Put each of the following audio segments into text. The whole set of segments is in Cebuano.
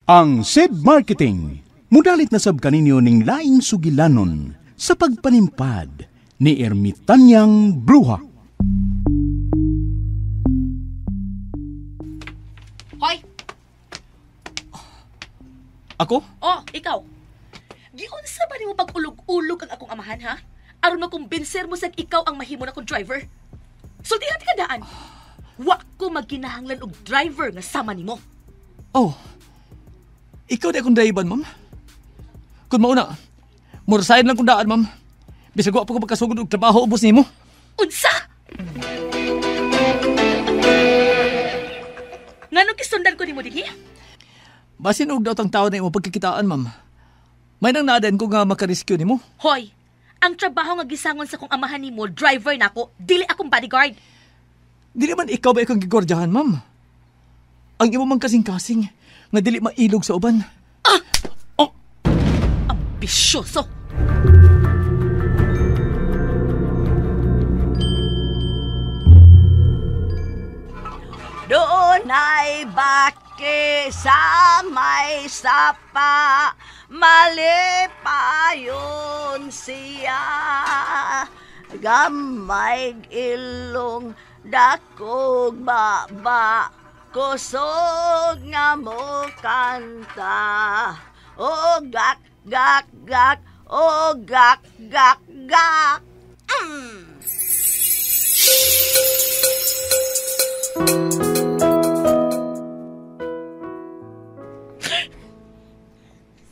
Ang SED Marketing, mudalit na sab kaninyo ning laing sugilanon sa pagpanimpad ni Ermitanyang Bruha. Hoy! Ako? Oh, ikaw. Giunsa ba nimo pag-ulog-ulog ang akong amahan, ha? Aron makumbinser mo sa ikaw ang mahimo na kong driver. Sultihan ka daan. Wa ko magkinahanglan og driver nga sama nimo. Oh. Ikaw di akong driver, ma'am. Kung mauna, murasayan lang kong daan, ma'am. Bisag wa pa ko pagkasugod og trabaho ubos nimo. Unsa? Nganong gisundan ko nimo dinhi? Basin og daot ang tao na imo pagkikitaan, ma'am. May nang naaden ko nga makarescue nimo. Hoy, ang trabaho nga gisangon sa kong amahan nimo, driver nako, dili akong bodyguard. Dili man ikaw ba ikong gigordyahan, ma'am? Ang imo mang kasing-kasing nga dili mailog sa uban. Ah! Oh! Ambisyoso! Doon ay baki sa may sapa, malipayon siya. Gamay ilong dakog baba, kusog nga mo kanta. O gak, gak, gak, o gak, gak, gak. Mm.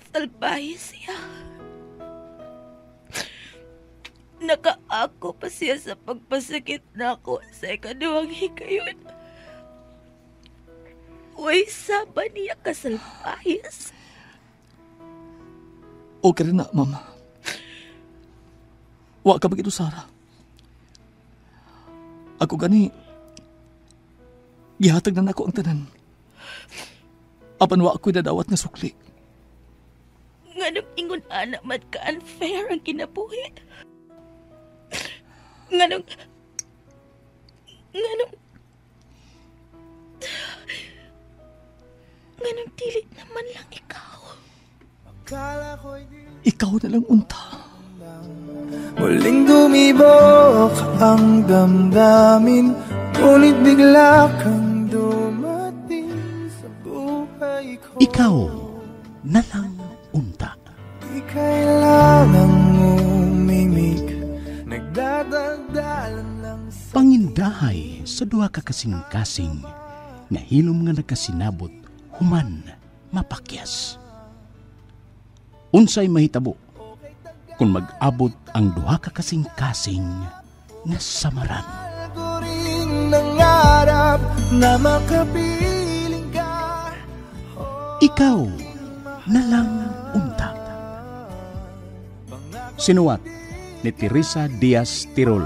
Salbahe siya. Nakaako pa siya sa pagpasakit nako sa ikaduhang hikayon. Uy, saba niya kasalbahis. Okay rin na, ma'am. Wa ka bagito, Sarah. Ako gani, gihatag na nako ang tanan. Apan wa ako'y dadawat nga sukli. Nganong ingon anak man ka unfair ang kinabuhi. Nganong dili naman lang ikaw. Ikaw na lang unta. Muling dumibok ang damdamin, ngunit bigla kang dumating sa buhay ko. Ikaw na lang unta. Di kailangang umimik, nagdadaldalan lang sa pangindahay sa duha ka kasing-kasing nga hilom nga nakasinabot human mapakyas. Unsay mahitabo kung mag-abot ang duha ka kasing-kasing nga samaran? Nangarap na makapiling ka. Ikaw na lang unta. Sinuwat ni Teresa Diaz Tirol.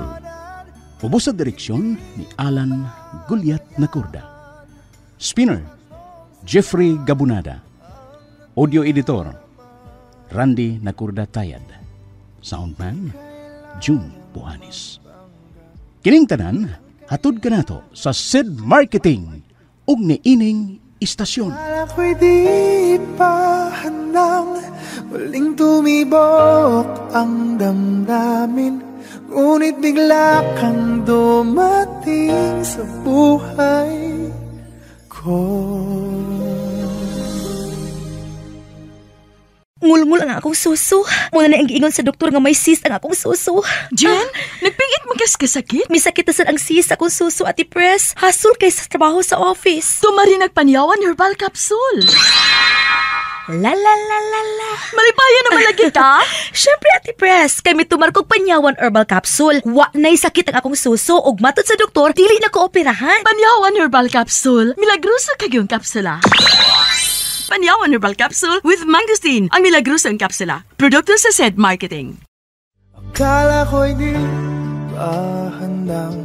Ubos sa direksyon ni Alan Gulyat Nacorda. Spinner, Jeffrey Gabunada. Audio editor, Randy Nacorda Tayad. Soundman, June Buhanis. Kining tanan, hatod kanato sa SED Marketing ug niining istasyon. Ako'y di pa handang muling tumibok ang damdamin, ngunit bigla kang dumating sa buhay ko. Ngulngul ang akong suso. Muna na ang giingon sa doktor nga may cyst ang akong suso. Jen, nagpingit mo kas kasakit? May sakit na sad ang cyst akong suso, Ate Pres. Hasol kay sa trabaho sa office. Tumari nagpanyawan herbal capsule. La la la la la. Malipayan naman lagi ka? Siyempre, Ate Pres, kay mitumarkog panyawan herbal capsule. Wa na'y sakit ang akong suso ug matod sa doktor, dili na ko operahan. Panyawan herbal capsule. Milagroso kagyong kapsula. Panyawan Herbal Capsule with Mangosteen, ang milagrosong kapsula. Produkto sa SED Marketing. Akala ko'y di pa handang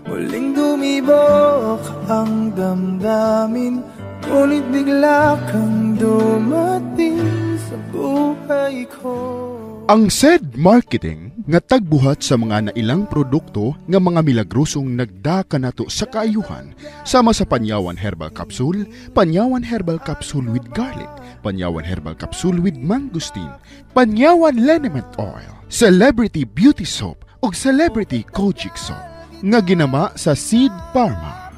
muling dumibok ang damdamin, ngunit bigla kang dumating sa buhay ko. Ang SED Marketing Nga tagbuhat sa mga nailang produkto nga mga milagrosong nagda kanato sa kaayuhan sama sa Panyawan Herbal Capsule, Panyawan Herbal Capsule with Garlic, Panyawan Herbal Capsule with Mangosteen, Panyawan Liniment Oil, Celebrity Beauty Soap ug Celebrity Kojic Soap nga ginama sa Seed Pharma.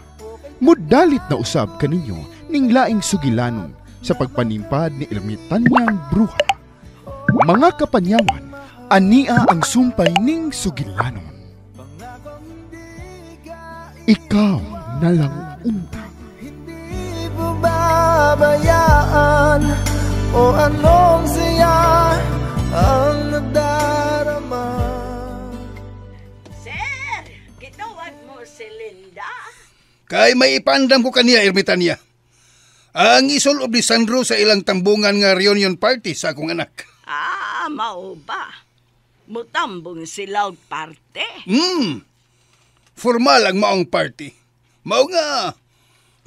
Mudalit na usab kaninyo ning laing sugilanon sa pagpanimpad ni Ermitanyang Bruha. Mga kapanyawan, ania ang sumpay ning sugilanon. Ikaw na lang unta. Hindi pababayaan o anong siya ang nadarama. Sir, gitawag mo si Linda. Kay may ipandam ko kaniya, Ermitanya. Ang isulob ni Sandro sa ilang tambungan nga reunion party sa akong anak. Ah, mao ba? Mutambong sila og parte. Formal ang maong party. Mao nga,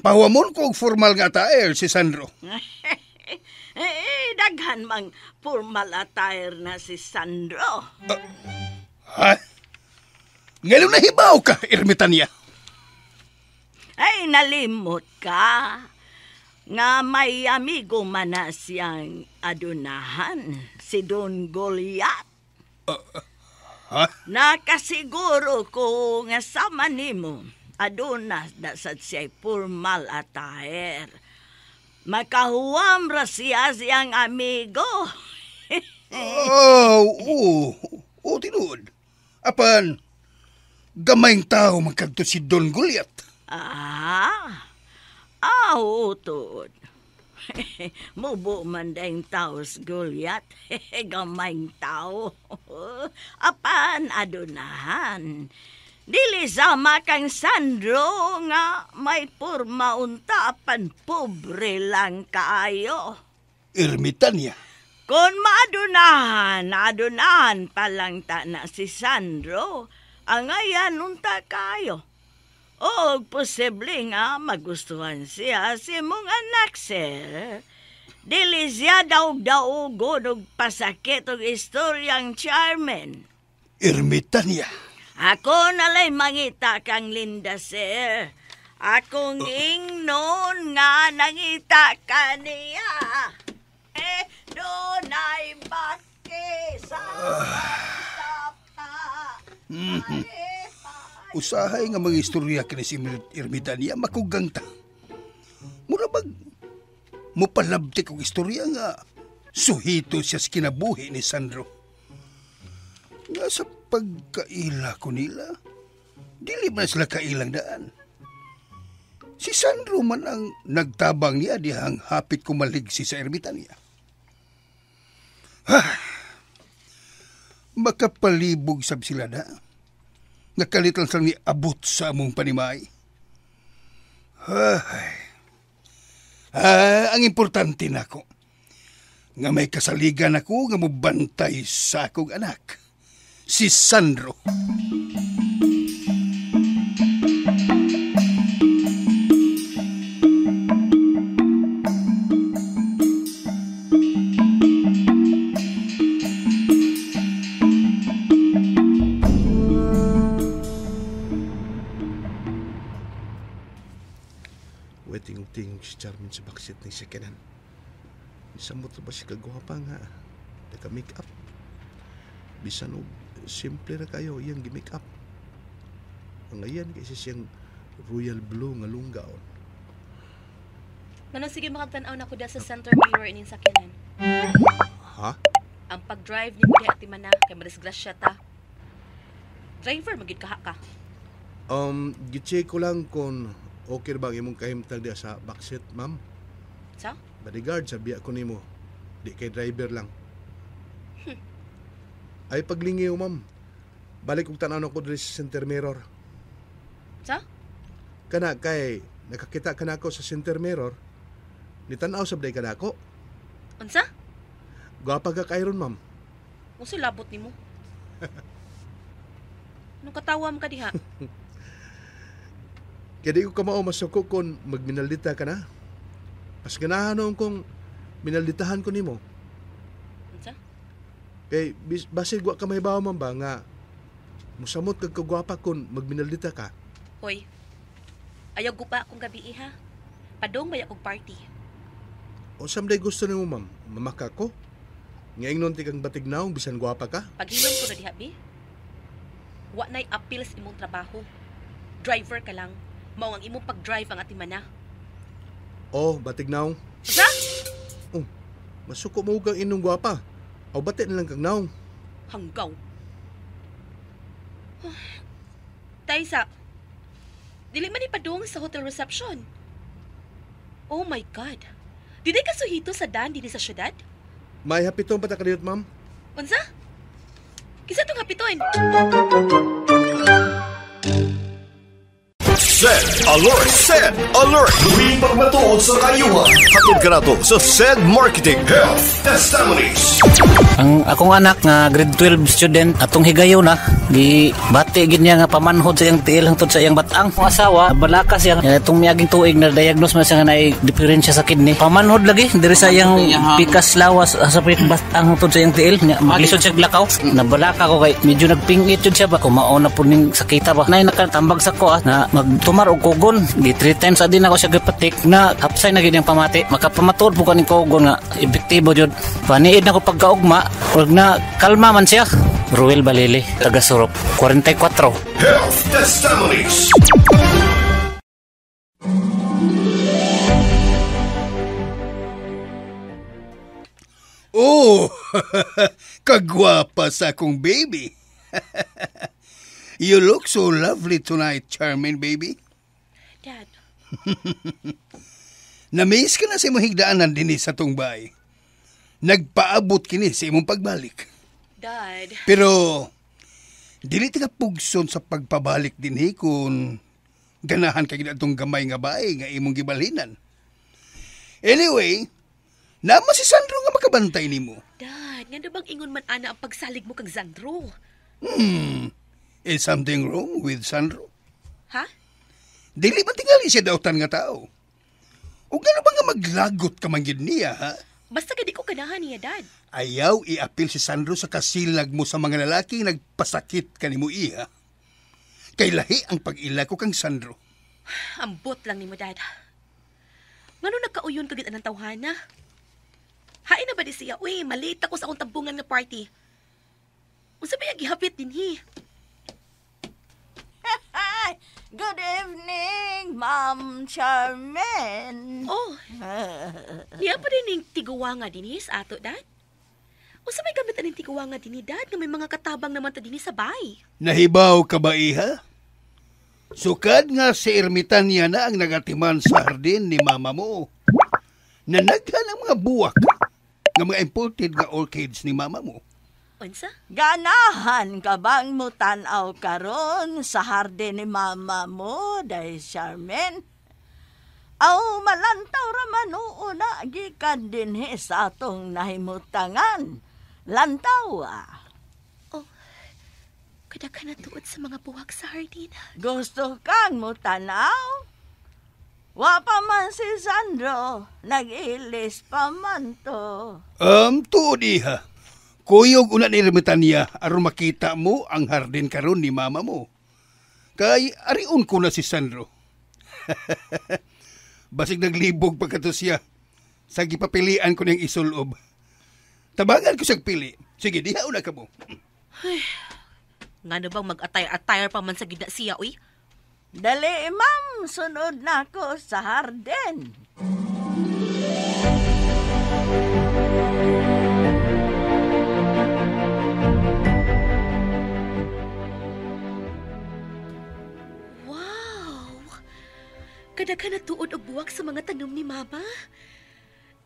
pahuwamon ko og formal nga attire si Sandro. Eh, daghan mang formal attire na si Sandro. Ha? Ngayon nahibaw ka, Ermitanya. Ay, nalimot ka. Nga may amigo man na siyang adunahan, si Don Goliath. Ha? Nakasiguro ko nga sama nimo, aduna na sad siya'y formal attire. Makahuwam ra siya siyang amigo. Oh, oo. Oo, tinuod. Apan, gamayng tao magkadto si Don Goliath. Ah, oo, tuod. Mubo man dayng tao sa Goliath. Gamayng tao. Apan adunahan. Dili sama kang Sandro nga may purma unta apan pobre lang kaayo. Ermitanya. Kung maadunahan, adunahan palang ta na si Sandro, angayan unta kayo. O posible nga magustuhan siya si mong anak, sir. Dili siya daog-daogon og pasakit og istoryang Charmin. Ermitanya. Ako nalay mangita kang Linda, sir. Akong ingnon nga nangita ka niya. Eh, dunay baki sa sapa. Usahay nga mga istorya kini si Ermitanya makugang ta. Mura bag mupalabtik og istorya nga suhito siya sa kinabuhi ni Sandro. Nga sa pagkaila ko nila, dili man sila kailang daan. Si Sandro man ang nagtabang niya dihang hapit kumaligsi sa Ermitanya. Makapalibog sab sila na. Nakalit lang silang niabot sa among panimay. Ay. Ang importante nako, nga may kasaligan ako nga mubantay sa akong anak, si Sandro. Tingog si Charmin sa backseat ng sakanan. Isamot ba si kagwapa nga naka-make up? Bisan og simple ra kayo iyang gi-make up. Ang ayan kaysa siyang royal blue nga lunggaon. Manong sige makagtan-aw na ko da sa center mirror ining sakyanan. Ha? Ang pag-drive ni mo di ati mana kay madisgrasya ta. Driver magid kaha ka. Gi-check ko lang kung okay ba ang imong kahimtang diya sa backseat, ma'am? Sa? Bodyguard, sabi ako nimo. Di kay driver lang. Ay paglingiw, ma'am. Balik kong tan-aw ko diri sa center mirror. Sa? Kana kay nakakita ka nako sa center mirror. Nitan-aw sabday ka nako. Unsa? Gwapa ka kayron, ma'am. Unsa labot nimo? Nung katawa mo ka diha? Kaya di ko kamao masuko kung magminaldita ka na. Mas ganahan noon kung minalditahan ko nimo. Unsa? Kay basig wa ka mahibaw man ba nga musamot kag kagwapa kun magminaldita ka. Hoy. Ayaw gupa akong gabi ha. Padong may akong party. Unsa man day gusto nimo ma'am? Mamaka ko? Nga ingnon ti kang batignaw bisan gwapa ka? Paghilom ko na diha bi. Wa nay appeal sa imong trabaho. Driver ka lang. Mao ang imong pag-drive ang atimana. Oh, batignaw. Sa? Oh, masuko mo kang inong gwapa. Aw bati na lang kang naong. Hanggaw. Taysa, dili man ni padung sa hotel reception. Oh my God. Dili ka suhito sa dan dinhi sa syudad? May hapiton pa ta kadiyot, ma'am. Unsa? Kinsa tong hapiton? Send alert! Send alert! Tuwing pagmatuod sa kayuhan. Hatod ka na to sa Send Marketing Health Testimonies. Ang akong anak nga grade 12 student atong higayon na gibati gid niya nga pamanhod sa iyang tiil hangtod sa iyang batang. Ang asawa balaka siya itong miaging tuig na diagnose man siya nga naay diferensya sa kidney. Pamanhod lagi diri sa iyang pikas lawas sa batang hangtod sa iyang tiil. Nya maglisod siya glakaw. Nabalaka ko kay medyo nagpingit jud siya ba kung mauna pud ning sakita ba. Nay nakatambag sa ko na magtumar og kugon. Gi 3 times adin ako siya gipatik na hapsay na gid iyang pamati. Makapamatuod po kaning kugon nga epektibo jud. Paniid na ko pagkaugma ug na kalma man siya. Ruel Balili, taga Surop, 44. Health Testimonies. Oh, kagwapa sa akong baby. You look so lovely tonight, charming baby. Dad. Namiss ka na sa imong higdaanan dinhi sa tungbay. Nagpaabot kini sa imong pagbalik. Dad. Pero dili ta pugson sa pagpabalik dinhi kun ganahan ka gid atong gamay nga bae nga imong gibalhinan. Anyway, nama si Sandro nga makabantay nimo. Dad, ngano bang ingon man ana ang pagsalig mo kag Sandro? Is something wrong with Sandro? Ha? Dili man tingali siya dautan nga tao. O gano ba nga maglagot ka man gid niya, ha? Basta gadi ko ganahan niya, Dad. Ayaw iapil si Sandro sa kasilag mo sa mga lalaki nagpasakit kanimo iha. Kay lahi ang pag-ila ko kang Sandro. Ambot lang nimo, Dad. Ngano nagkauyon ka gid anang tawhana? Hain na ba di siya? Uy, malate ako sa akong tambungan nga party. Unsa ba yung gihapit dinhi? Good evening, Ma'am Charmaine. Oh, niya pa din yung tiguwa nga dinhi sa ato, Dad? Unsa may gamit aning tiguwa nga dinhi, Dad, nga may mga katabang naman ta dinhi sa bay? Nahibaw ka ba, iha? Sukad nga si Ermitanya na ang nagatiman sa hardin ni mama mo. Nanaghan ang mga buwak nga mga imported nga orchids ni mama mo. Unsa? Ganahan ka bang mutanaw karon sa hardin ni mama mo, day Charmaine? Aw, malantaw raman oo na gikan dinhi sa atong nahimutangan. Lantaw ah. Oh, kada ka natuod sa mga buwak sa hardin. Gusto kang mutanaw? Wa pa man si Sandro, nag-ilis pa man to. Tuod iha. Kuyog una ni Ermitanya aron makita mo ang hardin karon ni mama mo. Kay ariun ko na si Sandro. Basig naglibog pa kato siya. Sa gipapilian ko niyang isulob. Tabangan ko siyang pili. Sige, diha una ka mo. Ay, ngano bang mag-atay-atay pa man sa gida siya, uy? Dali, ma'am. Sunod na ako sa hardin. Kadaghan na tuod og buwak sa mga tanom ni Mama.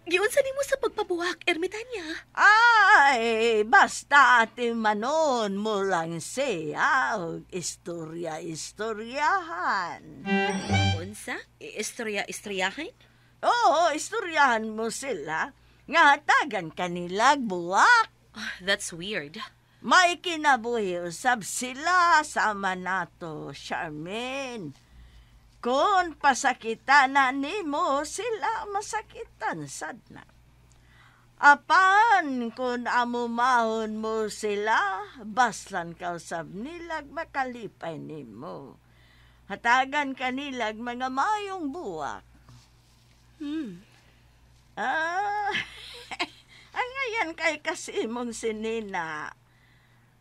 Giunsa nimo sa pagpabuwak, Ermitanya? Ay, basta ate manon mo lang siya og istorya-istoryahan. Unsa? Istorya-istoryahan? Oo, istoryahan mo sila. Nga hatagan kanilag buwak. Oh, that's weird. May kinabuhi usab sila sama nato, Charmaine. Kung pasakitan na nimo, sila masakitan sad na. Apan kung amumahon mo sila, baslan ka usab nilag makalipay nimo. Hatagan kanilag mga mayong buwak. Ah, ang ngayon kay kasimong sinina.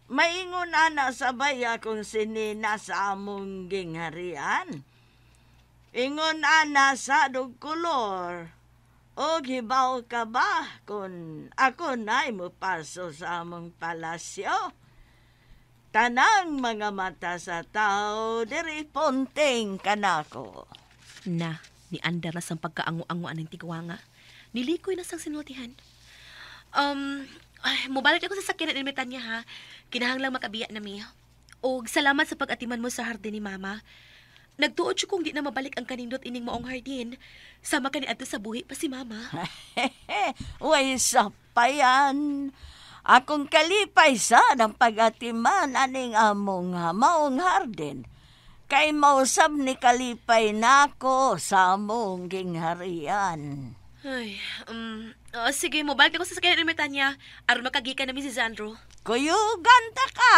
Maingon ana sa baya kung sinina sa among gingharian. Ingon ana sa dugkulor. O hibaw ka ba kung ako na'y mupaso sa among palasyo? Tanang mga mata sa tao, diri punting kanako. Na, niandar na sang pagkaango-angoan ng tigwanga. Nilikoy na sang sinultihan. Ay, mubalik ako sa sakyanan ni Tanya ha. Kinahanglang makabiya na mi. Og salamat sa pag-atiman mo sa hardin ni Mama. Nagtuod siya kung di na mabalik ang kanindot ining maong hardin. Sama ka ni adto sa buhi pa si Mama. Uy, sapayan. Akong kalipay sa ng pag-atiman aning among maong hardin. Kay mausab ni kalipay nako sa among gingharian. Ay, sige, mobalik ako sa sakyanan ni Tanya. Aron makagika namin si Zandro. Kuyugan ta ka!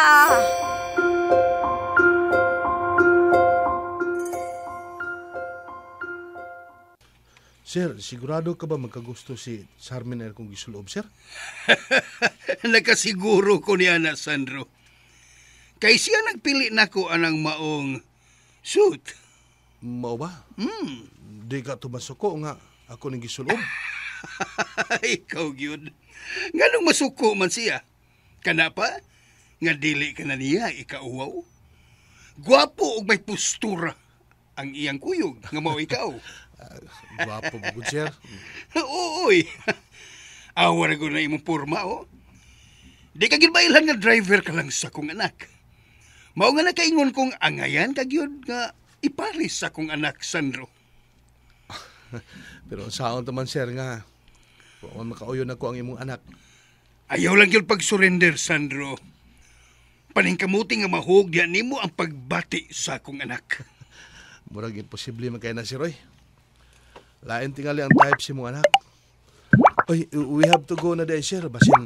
Sir, sigurado ka ba magkagusto si Charmin na kung gisulob, sir? Nakasiguro ko niya na, Sandro. Kay siya nagpili nako anang maong suit. Mao ba? Di ka tumasuko nga ako ning gisulob. Ikaw gyud. Nganong masuko man siya? Kana pa? Nga dili ka na niya ikauwaw? Gwapo og may postura ang iyang kuyog nga mao ikaw. Gwapo bugod, sir. Ooy. Awa ra gud na imong porma, oh. Di ka gyud mailhan nga driver ka lang sa akong anak. Mao nga nakaingon kong angayan ka gyud nga iparis sa akong anak, Sandro. Pero saon taman, sir, nga wa man makauyon ako ang imong anak. Ayaw lang gyud pag-surrender, Sandro. Paningkamuti nga mahug diya nimo ang pagbati sa akong anak. Murag imposible man kay na si Roy. Lain tingali ang type si mong anak. Oy, we have to go na dahil, sir. Basin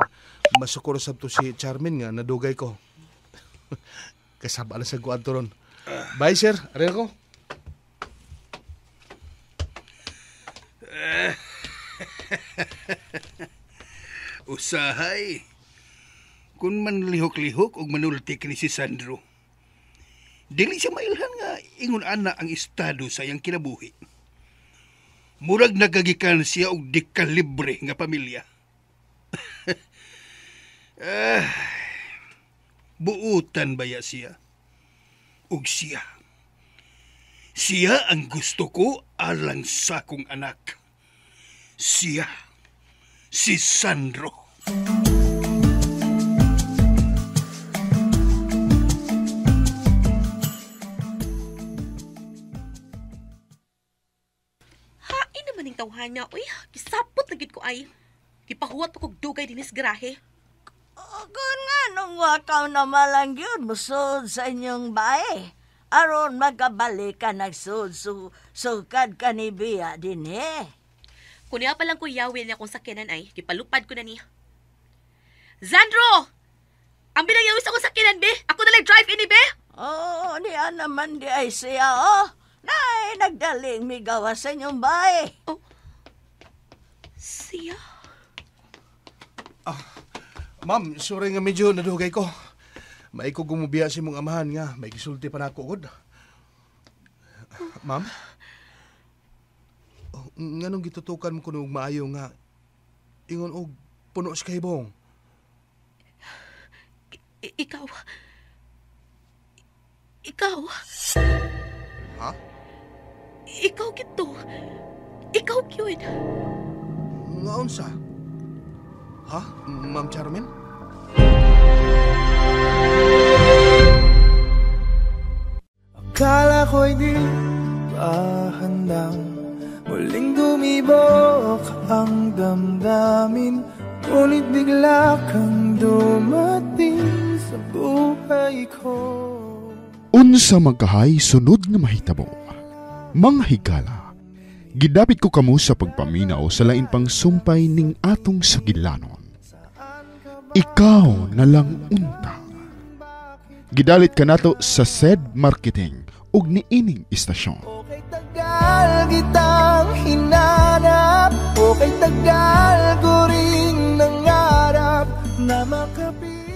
masukuro sab to si Charmin nga nadugay ko. Kasaba na sa guad to ron. Bye, sir. Ari ako. Usahay. Kung manlihok-lihok og manulti kini si Sandro, dili siya mailhan nga ingon ana ang estado sa iyang kinabuhi. Murag nagagikan siya og dikalibre nga pamilya. Buutan baya siya? Og siya. Siya ang gusto ko alang sa akong anak. Siya. Si Sandro. Hain naman ning tawhana. Uy, gisapot na gid ko ay. Gipahuwat pa kog dugay dinis garahe. Kung nga nung wakaw na malang yun, musod sa inyong bae. Aron magkabalik ka nagsud, sukad ka ni Bia din eh. Kunya pa lang ko yawin niya kung sakyanan ay, gipalupad ko na niya. Zandro! Ang binayawis ako sakyanan, be! Ako na lang drive ini, be! Oo, niya naman di ay siya, oh! Nay, nagdaling migawa sa inyong bae. Oh, siya? Ma'am, sorry nga medyo nadugay ko. May ko gumubiya si mong amahan nga. May gisulti pa na ako, god. Ma'am? Oh, nganong gitutukan mo kuno og maayo nga ingon og puno sa kahibong? Ikaw. Ikaw. Ha? Ikaw gito. Ikaw gyud. Ngaon sa? Ha? Ma'am Charmin? Akala ko'y di pa handang muling dumibok ang damdamin, ngunit bigla kang dumating sa buhay ko. Unsa magkahay sunod nga mahitabo, mga higala, Gidapit ko kamo sa pagpaminaw sa lain pang sumpay ning atong sugilanon. Ikaw na lang unta. Gidalit kanato sa SED Marketing ug niining istasyon. Okay tagal kitang hinanap, okay tagal ko ring nangarap na makapit.